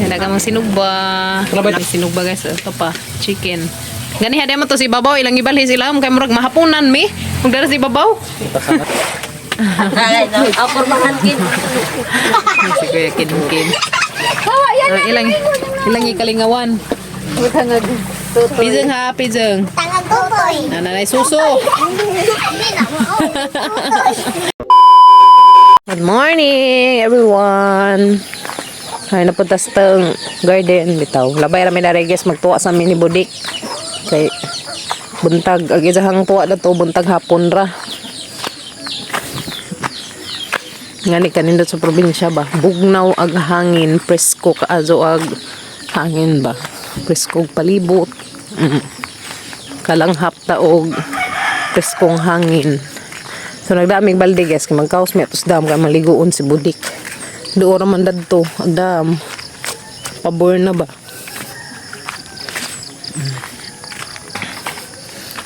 Daga mong sinugba. May sinugba, guys. Ito pa, chicken. Gani hadi mo to si babaw, ilang ibalhi sila kay murag mahaponan mi. Kung dara si babaw. Ako mahankin. Si Kuya Kinkin. Ah, ilang ilang ikalingawan. Pijeng ha, pijeng. Tangag tutoy. Nanay suso. Hindi na mo. Good morning, everyone. Ay, napunta sa tang garden bitaw. Labay ra mi nareges magtuwa sa mini budik. Kay buntag ag isahang tuwa na to buntag hapon ra. Ngani kanindot sa probinsya ba? Bugnaw ag hangin, presko kaazo ag hangin ba? Presko og palibot. Kalanghap ta og preskong hangin. So nagdamig balde, guys, kay magkaos mi atos dam kay maliguon si Budik. Duo ra man dadto ag dam. Pabor na ba?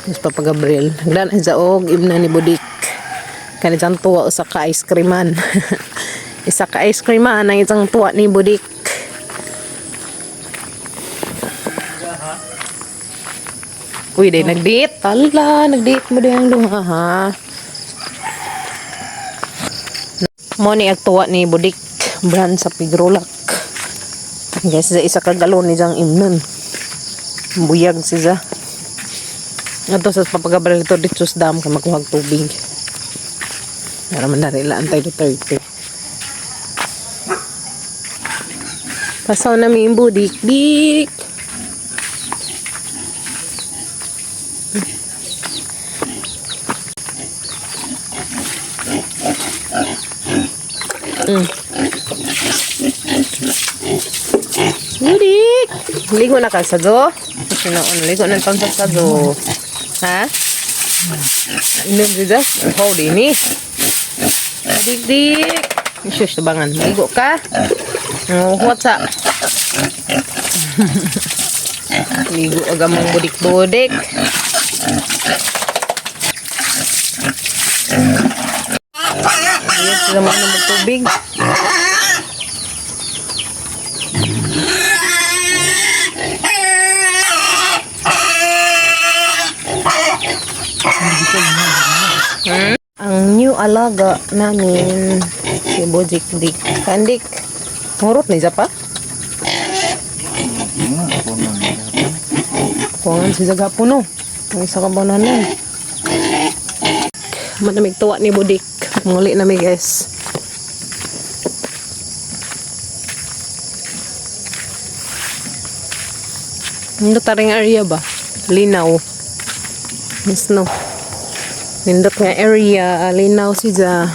Mas Papa Gabriel. Nagdaan siya og imna ni Budik. Kani isang tuwa usa ka ice creaman. Isa ka ice creaman ang isang tuwa ni Budik. Uy, day nagdiit. Tala, nagdiit mo din ang duha ha. Mo ni agtuwa ni Budik brand sa Pigrolak. Guys, sa isa ka galon ni jang imnon. Buyag siya. Ato sa papagabrel ito dito sa dam kay makuhag tubig. Para man na ila antay Duterte. Pasaw na mi budik dik. Budik! Ligo na ka sa do? Sinoon, ligo na taon sa do. Ha? Inom dito? Oh, dini. Dik dik. Shush, tabangan. Ligo ka? Oh, what's up? Ligo aga mong budik-budik. Ayan sila mga magtubig. Ang new alaga namin, si Bojik Dik. Kandik, ngurot ni pa? Kuangan si Zaga puno. Ang isa ka bananan. Manamig tuwa ni Budik. Muli na mi, guys. Nindot taring area ba? Linaw. Miss no. Nindot nga area, linaw siya.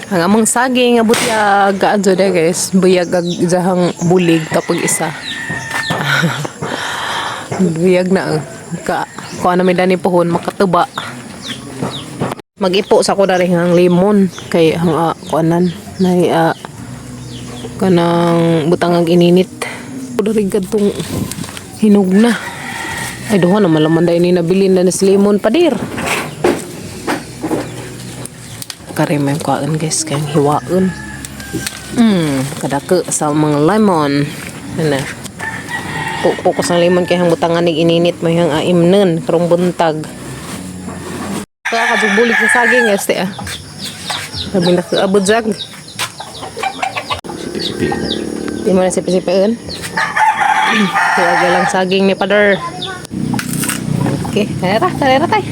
Ang among saging nga butiyag kaadto de, guys, buyag ag jahang bulig tapag isa. Buyag na ka kuha na mi dani pohon makatuba. Mag-ipo sa ko dari ang lemon kay ang kuanan nay kanang butang ang ininit. Dari kadtong hinog na. Ay duha na malaman dahil ni nabilin na ni lemon padir. Kare may kuhaan, guys, kayang hiwaon. Kadako sa mga lemon. Ano? Pukos ang lemon kay hang butangan nig ininit mo yung aimnen karong buntag. Kaya ka bulik sa saging guys te ah. Sabi na abot jag. Sipi-sipi. Di mo na sipi-sipiin. Tuwag lang saging ni Pader. Okay, karera, karera tay.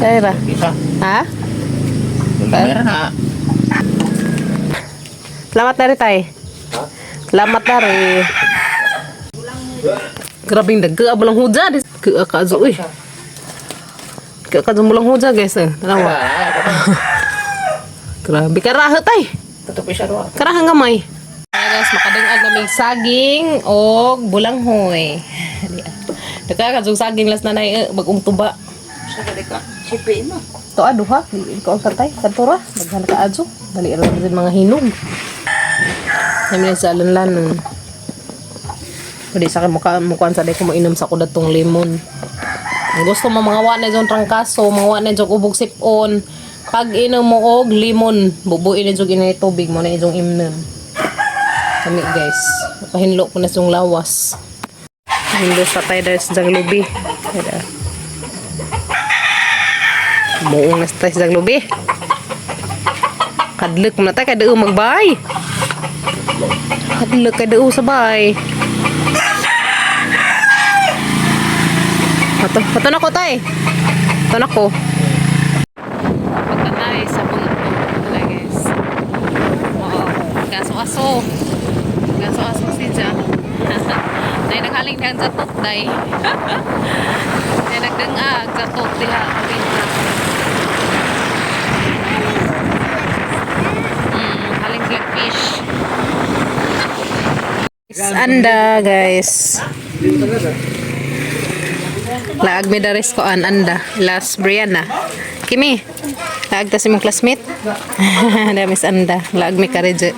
Karera. Isa. Ha? Meron na. Salamat na rin tay. Salamat na rin. Grabing dagka bulang huja. Ka ka uy. Ka ka bulang huja, guys. Eh. Tanawa. Grabe karaha tay. Tutupi siya doon. Karahang gamay. Ay, guys, makadungag na may saging og bulanghoy. Dagka ka saging las nanay eh, bagong tuba. Sipi mo. To ah, duha, di ko ang katay, kantura, daghan ka adyo. Dali ra din mga hinog. Namin sa lanlan. Pwede sa akin mukha mukhaan sa ko mainom sa kudat tong lemon. Ang gusto mo mga wa na dyan trangkaso, mga wa na dyan ubog sipon. Pag inom mo og lemon, bubuin na dyan inay tubig mo na dyan imnon. Kami guys. Pahinlo ko na siyang lawas. Hinlo sa tayo dahil sa lubi. Kaya. Muong na sa tayo sa lubi. Kadlok mo na tayo, kadao magbay. Kadlok kadao sa bay. Pato, pato na ko tay. Pato na ko. Pagkanay sa pangutong. Wala guys. Wow. Gaso-aso. Gaso-aso si Ja. Nay naghaling dihang jatok day. Nay nagdangag jatok diha. Pinta. Haling sila fish. Anda guys. Laag mi daris ko an anda. Las Brianna. Kimi. Laag ta si mong classmate. Damis anda. Laag mi karedje.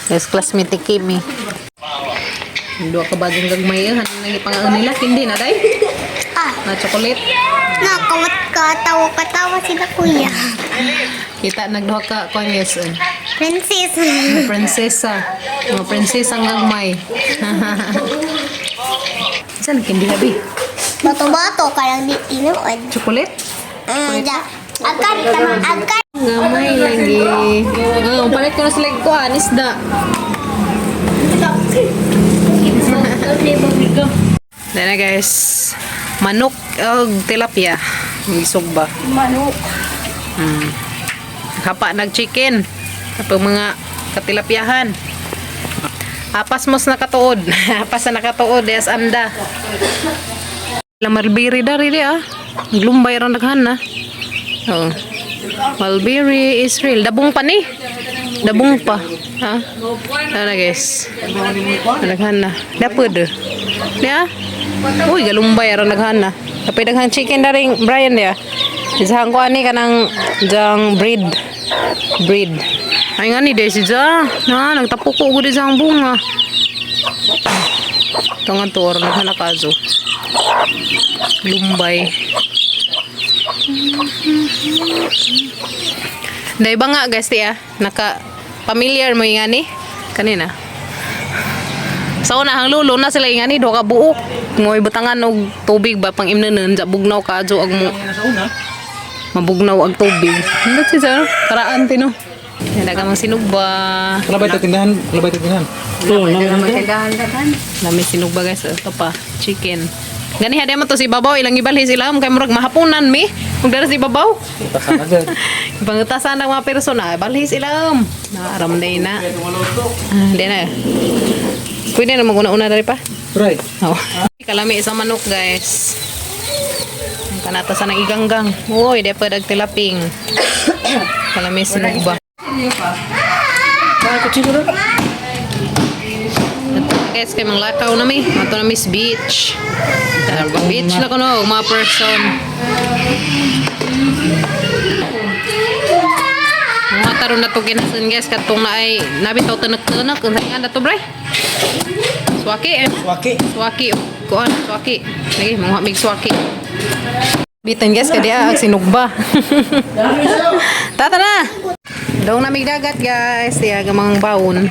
Yes, classmate ni Kimi. Duha ka bagong gagmay eh. Ano nang ipangaon nila? Hindi na day. Ah, Na chocolate. nakawat katawa katawa sila kuya. Kita nagduha ka kuan yes. Eh. Princess. Mga prinsesa. Mga prinsesa ang gagmay. Saan kindi habi? Bato-bato ka lang di tinuod. Chocolate? Ja. Agad, tama, agad. Gamay lagi. Oh, palit ko na sila kuan isda. Dahil na guys, manok og tilapia. Gisog ba? Manok. Hapa nag chicken. Kapag mga katilapyahan. Apas mos nakatuod. Apas na nakatuod yes anda. La Mulberry dari di ah. Glumbay ra daghan na. Oh. Mulberry is real. Dabong pa ni. Dabong pa. Ha? Ano na guys? Daghan na. Dapod. Di ah. Uy, galumbay ra daghan na. Kapay daghang chicken daring Brian dia. Isang ko ani kanang jang breed. Breed. Ay nga ni Desi ja. Na nagtapuko gud isang bunga. Ito nga to, or naghanakazo. Lumbay. Dahil ba nga guys, tiya? Naka familiar mo yung ani? Kanina. Sa una hang lulo na sila yung ani do ka buok. Ngoy butangan og tubig ba pang imnanon ja bugnaw ka adyo ag mo. Mabugnaw ang tubig. Ano siya karaan tino. Yan ka mang sinugba. Wala ba tindahan? Wala ba tindahan? Nami sinugba guys. Ito pa, chicken. Gani hadi man to si babaw ilang ibalhi sila kay murag mahaponan mi. Ug dara si babaw. Utasan agad. Pangutasan ng mga persona, balhi sila. Naaram day na. Ah, di na. Pwede na maguna-una dari pa. Right. Oh. Kalami sa manok guys. Ang kanata sa nang iganggang. Uy, di pa dagtilaping. Kalami sinugba. Ato, guys, kay mga lakaw na mi. Ato na miss beach. Beach na kuno, mga person. Mga taron na to ginasan guys, katong na ay nabitaw tanak-tanak. Unsa nga na to bray? Swaki eh. Waki. Swaki. Kuan, swaki. Lagi, mga mig swaki. Bitan guys, kaya ang sinugba. Tata na! Daw na mig dagat guys, diya gamang baon.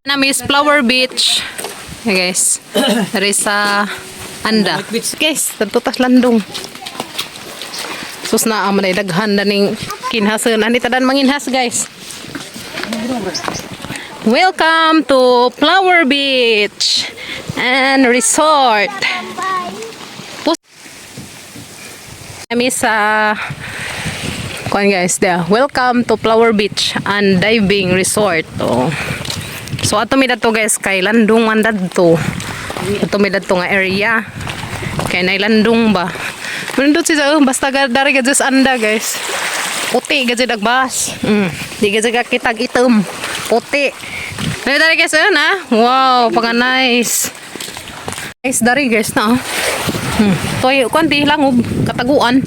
Na Miss Flower Beach. Hey guys, there is sa Anda. Guys, tadto tas landong. Sus na ang manay daghan na ning kinhason. Ani tadan manginhas guys. Welcome to Flower Beach and Resort. Kami sa kuan guys, there. Welcome to Flower Beach and Diving Resort. Oh. So ato mi dadto guys kay landong man dadto. Ato mi dadto nga area. Kay nay landong ba. Nindot siya oh, basta ga dari ga just anda guys. Puti ga jud agbas. Di ga jud ka kitag itom. Puti. Dari dari guys eh, na. Wow, paka nice. Guys, dari guys na. Oh. Toy, konti langob, kataguan.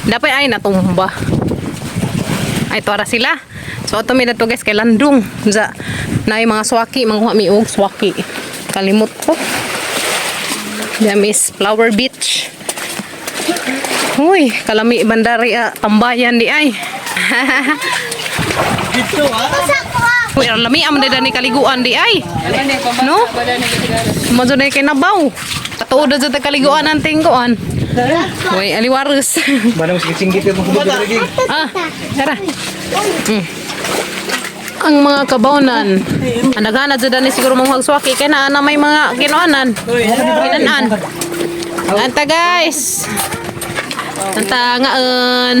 Dapat ay natumba. Ay tuara sila. So ato mi to guys kay landong. Za na mga swaki, manguha mi og swaki. Kalimot ko. Dam is Flower Beach. Uy, kalami bandari ah, tambayan di ay. Uy, ang lami ang ni kaliguan di ay. No? Madyo na kay nabaw. Katuod na dyan kaliguan ang tingguan. Uy, aliwaros. Bana mo singgit yung mga lagi. Ah, tara. Ang mga kabawnan. Ang naghana dyan ni siguro mga hagswaki. Kaya na, na may mga kinuanan. Kinanan. Anta guys. Anta ngaon.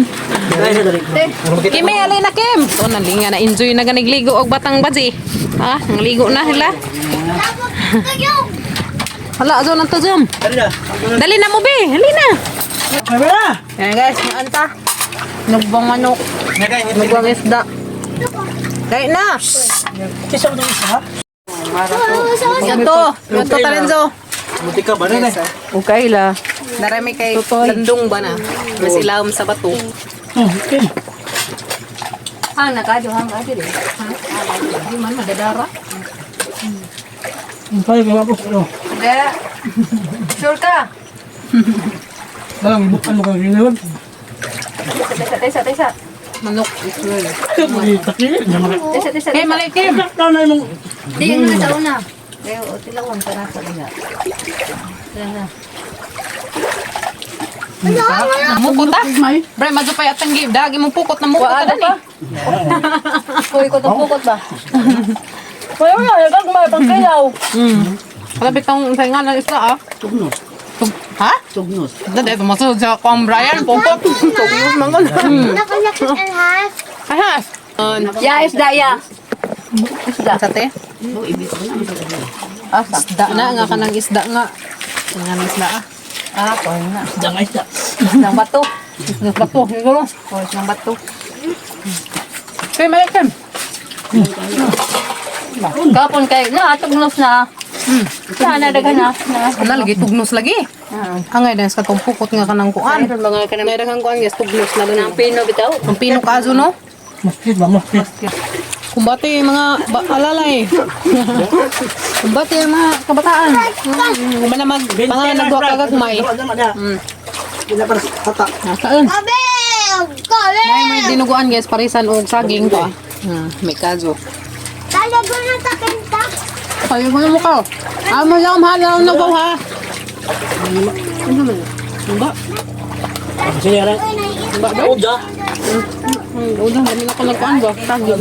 Kim, alay na Kim. Ito nalinga na enjoy na ganigligo og batang baji. Ah, nangligo na sila. Hala, azo nang to zoom. Dali na mo be, dali na. Yan guys, maanta. Nugbang manok. Nugbang isda. Dali na. Ganto, ganto Tarenzo. Muti ka ba na? Okay la. Narami kay landong ba na? Mas ilawom sa bato. Hang na kadyo, hang kadyo. Hindi man madadara. Hindi. Sure ka? Tesa, tesa, tesa. Manok. Tesa, tesa. Kim, mali Kim. Di, yung na sa una. Kaya, o, tilawon pa na sa una. Tara na. Mukot ah. Bre, madyo pa yatang give. Dagi mong pukot na mukot ka dani. Uy, kutong pukot ba? Wala wala, nagagmay, pangkilaw. Kalapit tong sa nga ng isda ah. Tugnos. Ha? Tugnos. Dati ito masunod sa kong Brian, pukot. Tugnos man ko. Nakalakit ang has. Ay has. Ya, isda, ya. Isda. Sa te? Isda na nga kanang isda nga. Nga ng isda ah. Ah, kuha na. Isda nga isda. Isdang bato. Isda bato, siguro. Oh, isdang bato. Kim, mali Kim. Kapon kay na tugnos na. Sana daghan na. Na. Ano lagi tugnos lagi. Angay dahil sa katong pukot nga kanang kuan. Mga kanang May daghang kuan guys, tugnos na ang pino bitaw. Ang pino kaso no? Kumbate mga alalay. Kumbate mga kabataan. Kumba na mag mga nagwa kagagmay. Nasaan? Kabe! Kabe! May may dinuguan guys, parisan og saging pa. May kaso. Talaga na takinta. Kayo ko na mukha. Amo lang mahal na ba ha? Ano man? Ba? Ba ba? Udah, dami na ko nagkuan ba? Saging.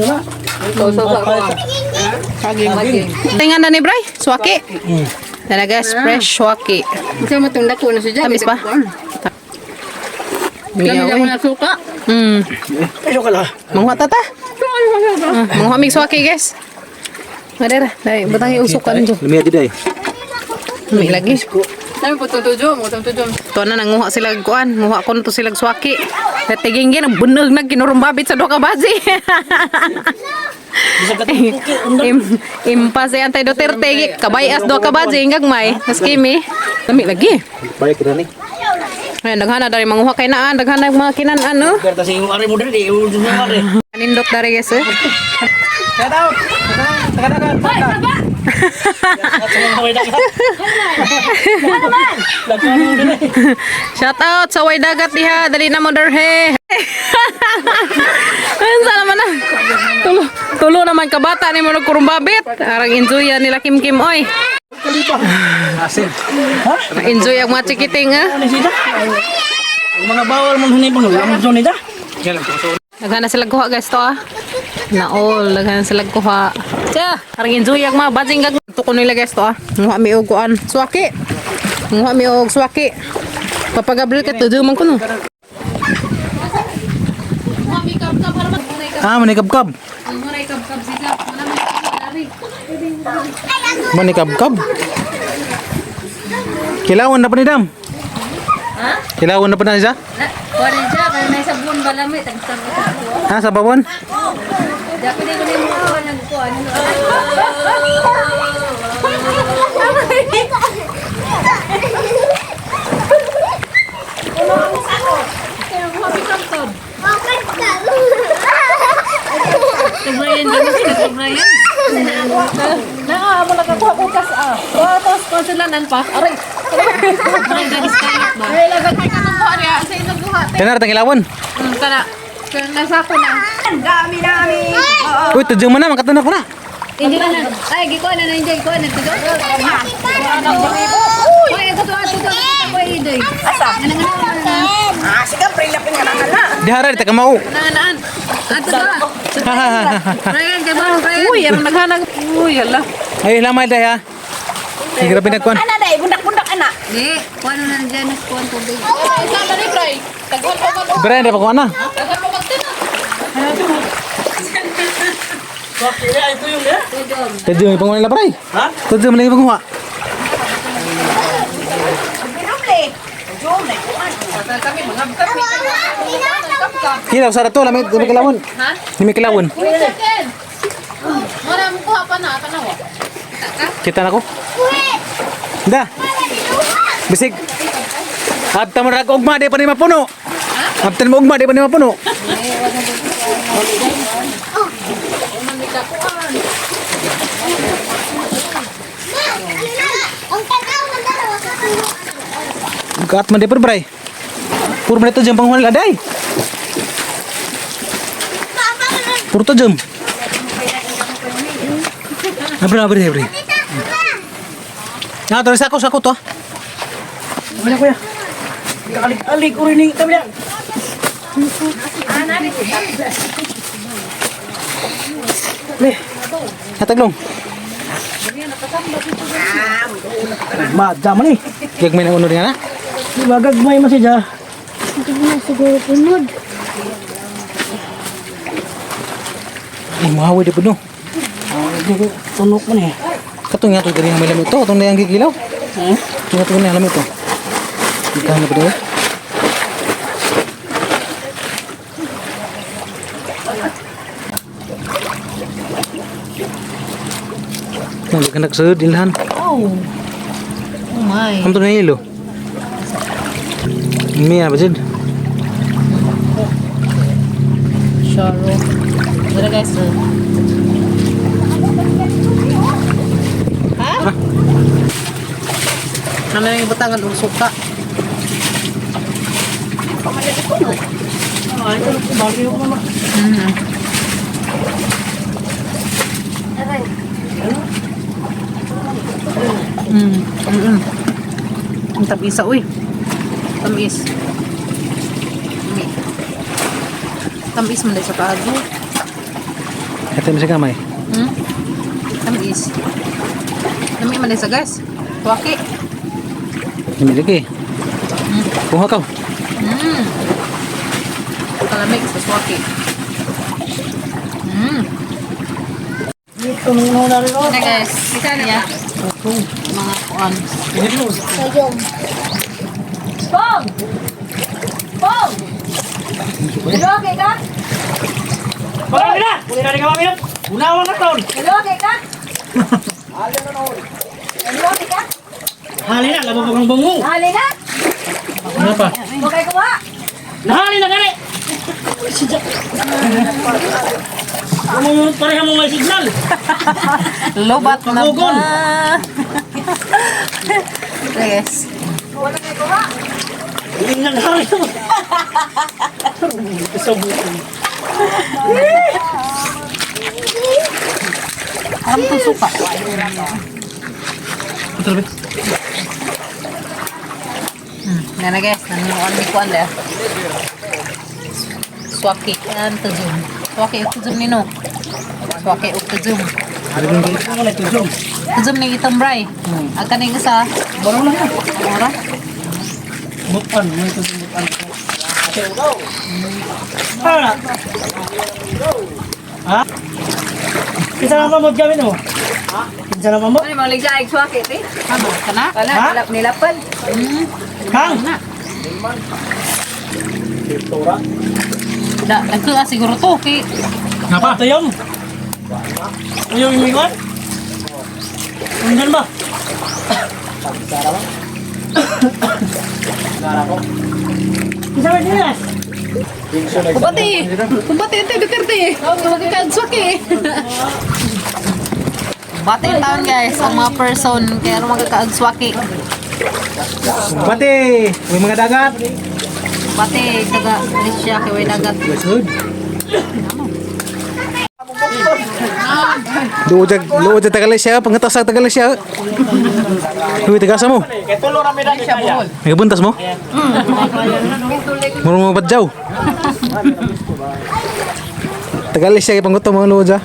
Saging. Tingnan na ni Bray, swaki. Talaga, fresh swaki. Unsa mo tong dako na siya? Tamis ba? Kami Miyaw, eh. na suka. Manguha tata. Manguha mig swaki, guys. Madera, dai butang iusukan jo. Lumiya di day. May lagi. Nami po tong tujo, mo tong tujo. Tuwa na nanguha sila kuan, nguha ko to sila swaki. Natiging ang bunag na kinurumbabit sa duha ka basi. Im, impa si Antay Duterte, kabayas duha ka basi gagmay. Nas kimi. Lami lagi. Balik kita ni. Ayan, daghana dari manguha kay naan, daghana mga kinan-an no. Karta sa imong ari mo diri, imong ari. Nindot dari guys eh. Shout out. Tagadagan. Shout out sa way dagat diha, dali na mo derhe. Ayun sa naman na. Tulo, tulo naman kabata ni mo nagkurumbabit. Arang enjoy yan nila Kim Kim oy. Asin. Enjoy ang mga chikiting ah. Ang mga bawal man hunay pang ang zone nita. Daghan na sila kuha guys to ah. Naol, daghan na sila kuha. Tiya, arang enjoy ang mga bajing gag. Tuko nila guys to ah. Nguha mi og kuan. Suwaki. Nguha mi og suwaki. Papa Gabriel kay tudo man kuno. Ah, manikabkab. Manikabkab. Kilawan na pa ni Dam. Ha? Kilawan na pa na siya? Na, wala siya kay may sabon ba lami tag sabon. Ha, sa babon? Dapat di ko ni mo kuan nagkuan. Tuglayan din mo tuglayan. Naa, mo nakakuha ko kas ah. Wa tos konsulan pa. Aray. Ay, lagat ka nang kuha ni Kanar tangilawon. Kana. Kana nasa ko na. Uy, tudyo mo na makatunak ko na. Hindi ka na. Ay, gikuha na na hindi. Gikuha na. Tudo. Uy, ito to. Ito to. Ito to. Asa? Dihara di ta kamao. Naan. Ato to. Brian, kay Brian. Uy, ang naghanag. Uy, hala. Ay, lamay day ha. Ay, grabe nagkuan. Di, kuha na na dyan. Kuha ang tubig. Brian, di pa kuan na. Tudyo mo panguha nila, Bray. Ha? Tudyo mo lang yung panguha. Hilaw, sa to, lamig, lamig kilawon. Ha? Lamig kilawon. Mura mo kuha pa na, tanaw. Kita na ko. Da. Bisig. Abta mo rag ugma di pa ni mapuno. Abta mo ugma di pa ni mapuno. Ang tanaw ng dalawa ka Kat man di pa bray. Puro man ito jam panguha nila day. Puro to jam. Abre, abre, abre. Ah, tulis ako, sako to. Wala kuya. Kakalig-alig uri ni tabi na. Hataglong. Madama ni. Gagmay na uno nga na. Di ba gagmay man siya. Hindi na siguro punod. Ay, mahawi di po no. Tunok man eh. Katong nga to gani may lamit to, katong nayang gigilaw. Hmm? Katong nga to gani lamit to. Ikaw na ba daw? Nang ka nagsud ilhan. Oh. Oh my. Am to na ilo. Miya ba jud? Charo. Dara guys. Oh. Ha? Ano yung butangan og suka? Ang tamis uy. Tamis. Tamis. Tamis man dahil sa kago. Ate mo sa kamay. Tamis. Tamis man dahil sa guys. Tuwaki. Hindi lagi. Kuha ka. Kalamig sa swaki. Dito nung na rin oh. Okay guys. Yeah. Mga kuan. Sayong. Pong! Pong! Lugi ka? Marami na. Uli na rin ka mami. Unawa na taon. Lugi ka? Lugi ka? Hali na labo pang bungo. Hali na? Ano pa? Okay kuha? Nahali na gani. Kumunod pareha mo may signal. Lobat na Pagugon. ba? Okay guys. Hindi na nahali mo. Sa buko. Alam itong suka. Ito ba? Nana guys, nanunuan ni kuan deh. Swaki an to zoom. Swaki uk to zoom nino. Swaki uk to zoom. Ako na ito zoom. To zoom ni itong bray. Ang kaning isa. Barang lang yan. Ora. Butan, may ito zoom butan. Ha? Ha? Kinsa na pamot gamit mo? Ha? Kinsa na pamot? Ano mga ligsaig swaki eh? Ano kana? Wala, Ha? wala nilapal. Kang! Na. Da, nagkuha siguro to kay Nga pa? Tuyong! Tuyong yung iwan? Undan ba? Kinsa ba dinas? Kubati. Kubati ito Duterte. Kubati ka swaki. Bata yung taon guys, ang mga person kaya ano magkakaagswaki. Bate, may mga dagat. Pati taga Malaysia kay way dagat. Lisod. Luod luod sa Tagalesia, pangatas sa Tagalesia. Luod tagasa mo. Nagabuntas mo? Muro mo badyaw. Tagalesia kay panggutom mo luod sa.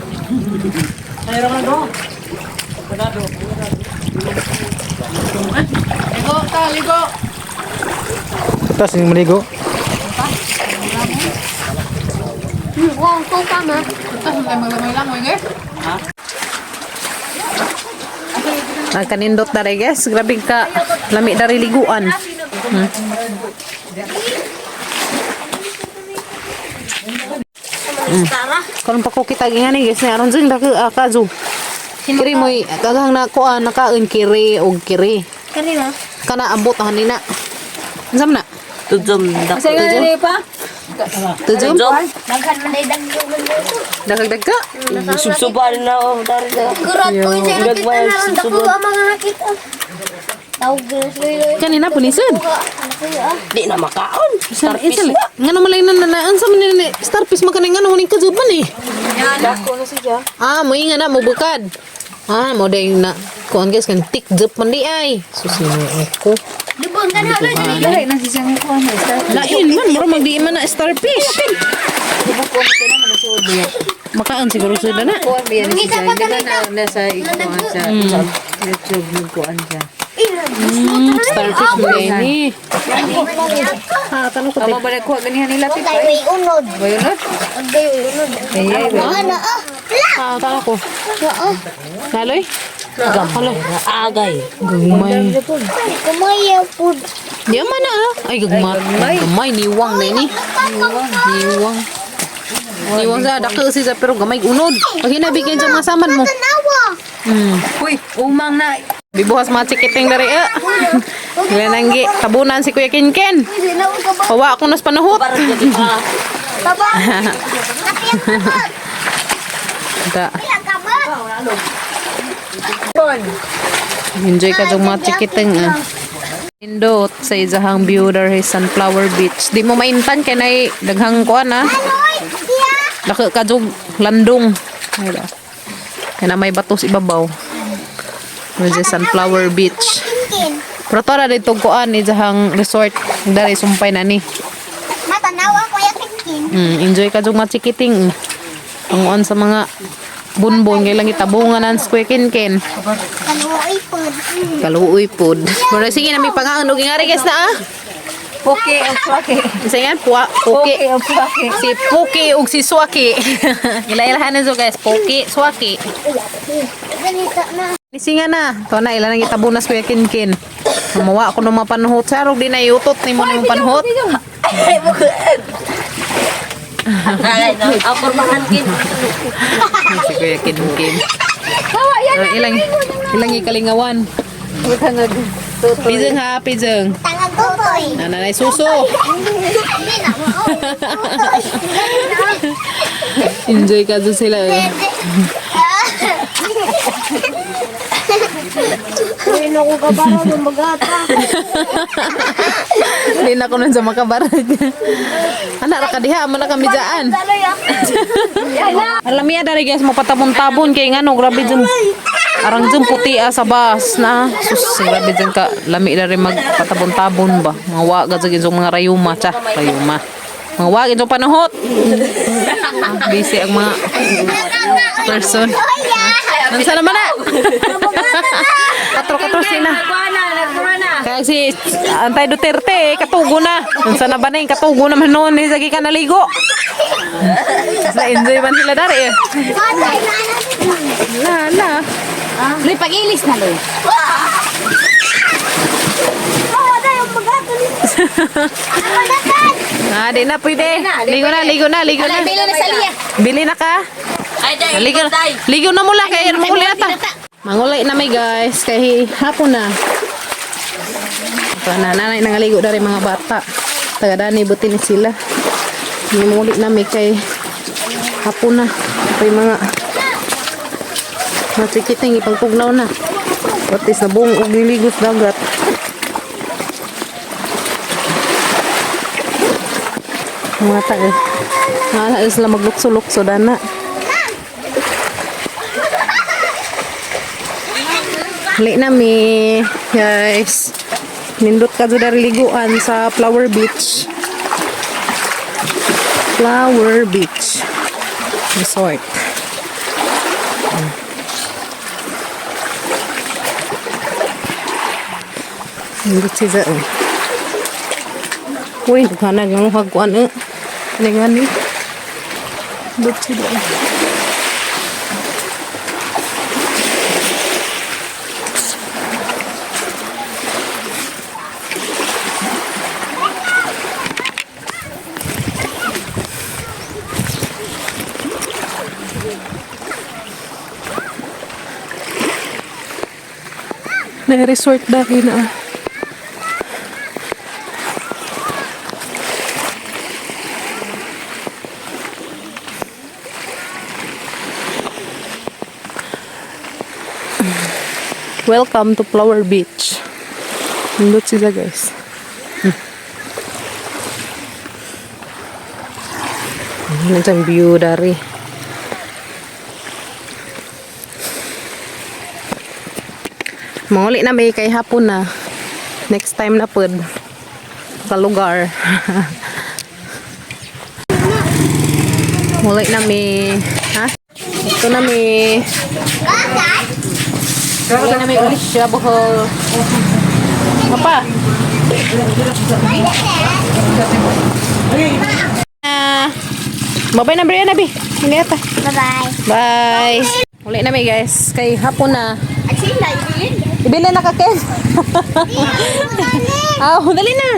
Ligo ka, ligo. Tas ning maligo. Wow, ko ka ma. Ang kanindot na rin, guys. Grabe ka. Lami dari liguan. Karon pa ko kita gingani guys, ni aron jud dako kazu. Kiri moy kaghang na kuan nakaon kiri og kiri. Kanina. Kana ambot hanina. Unsa man na? Tujum dak. Kasi nga ni pa. Tujum? Daghan man day dagyo man dito. Dagdag ka. Subsuban na oh dari da. Kurat ko yung nakita na lang dako ang mga nakita. Tawag na sila. Kanina punisan. Kuya. Di na makaon. Starfish. Ngano man lang na na unsa man ni starfish man kanang ngano ni kajud man eh. Ah, mo inga na mo bukad. Ah, mo day na kuan guys kan tik jup man di ay. Susino ako. Lubong ka na ulit. Dali na siya ko ano. Lain man, mura magdi man na starfish. Makaan siguro sila na. Kuan ba yan Nangita siya? pa Di ba ganito. na nasa ikuan sa YouTube nagkuan siya. Starfish mo ni. Ah, tanong ko Amo ba nagkuha ganihan nila Huwag kayo may unod. Bayunod? Huwag kayo may unod. Mga na ah. Ah, tanong ko. Oo. Naloy? Haloy. Agay. Gagmay. Kumaya po. Di man na ah. Ay, gagmay. Gagmay, niwang na ini. Niwang. Niwang sa dako siya pero gamay unod. Pag hinabi kayo sa mga saman mo. Tanawa. Uy, umang na. Bibuhas mga chikiting dari eh. Nanggi, tabunan si Kuya Kinken. Hindi na ako ba? Hawa ako nas panuhot. Baba. Napiyang kamot. Da. Ilang kamot. Enjoy ka dong mga chikiting ah. Indot sa isahang view there is Sunflower Beach. Di mo maintan kay nay daghang kuan ah. Aloy. Siya. Laki ka jug landong. Ay da. Kay na may bato sa ibabaw. Which is Sunflower Beach. Kinkin. Pero to na dito kuan isahang resort. Dari sumpay na ni. Matanawa kuya kinkin. Enjoy ka jug mga chikiting. Panguan sa mga bunbon kay lang itabungan ang square kinkin. Kaluoy po. Kaluoy pod. Pero sige na may pangaon og ingari guys na ah. Puki o swaki. Isa yan, puwa, puki. Puki o swaki. Si Puki ug si Swaki. Ila-ilahan na so guys, Puki, Swaki. Ganito na. Nisinga na. To na ila nang itabunas kuya Kinkin. Mawa ako ng mga panuhot. Sarog di na iutot ni mo ni mong panuhot. Ay, ako mahan kin. Si Kuya Kinkin. Ilang ilang ikalingawan. Pijeng ha, pijeng. Tangag tutoy. Nananay suso. Hindi na mo. Tutoy. Enjoy ka dun sila. Eh. Uy, naku ka para ng bagata. Hindi na ko nun sa makabarag. Anak ra ka diha, amo na kami dyan. Alam niya dari guys, mapatabon-tabon kay ngano grabe dyan. Arang dyan puti ah, sa bus na. Sus, grabe dyan ka lami dari magpatabon-tabon ba. Mga waga dyan yung mga rayuma, cha, rayuma. Mga waga dyan panuhot. Ah, busy ang mga person. Nansa naman na? Katro-katro sila. Kaya si Antay Duterte, eh, katugo na. Unsa na ba na yung katugo naman noon, eh, sagi ka naligo. Basta enjoy man sila dari eh. Patay na na. La, la. Loy, pag-ilis na, Loy. Oh, wala yung bagata nito. Bagatan. Ah, di na pwede. Ligo na, ligo na, ligo na. Bili na sa liya. Bili na ka. Ay, dai. Ligo na. Ligo na mula kay manguli na ta. Mangulay na may guys kay hapon na. Ito na nanay nangaligo dari mga bata. Taga dani buti ni sila. Manguli na may kay hapon na. Ito yung mga matikiting ipangpugnaw na. Patis na buong og liligos dagat. Mga tao. Nga sila maglukso-lukso dana. Hali na mi, guys. Nindot ka dyan liguan sa Flower Beach. Flower Beach Resort. Nindot siya oh. Uy, dughanag nga mga kuan eh. Ano nga ni? Nindot siya oh. Na resort dahil na. Ah. Welcome to Flower Beach. Nindot sila, guys. Ano view dari. Manguli na may kay hapon na. Next time na pod. Sa lugar. Muli na may. Ha? Ito na may. Muli na may ulit siya buhol. Papa. Ah. Babay na Brianna, bi. Hindi ata. Bye-bye. Bye. Uli na may guys. Kay hapon na. At sila, ibilin. Ibili na ka, Ken. Ah, dali na.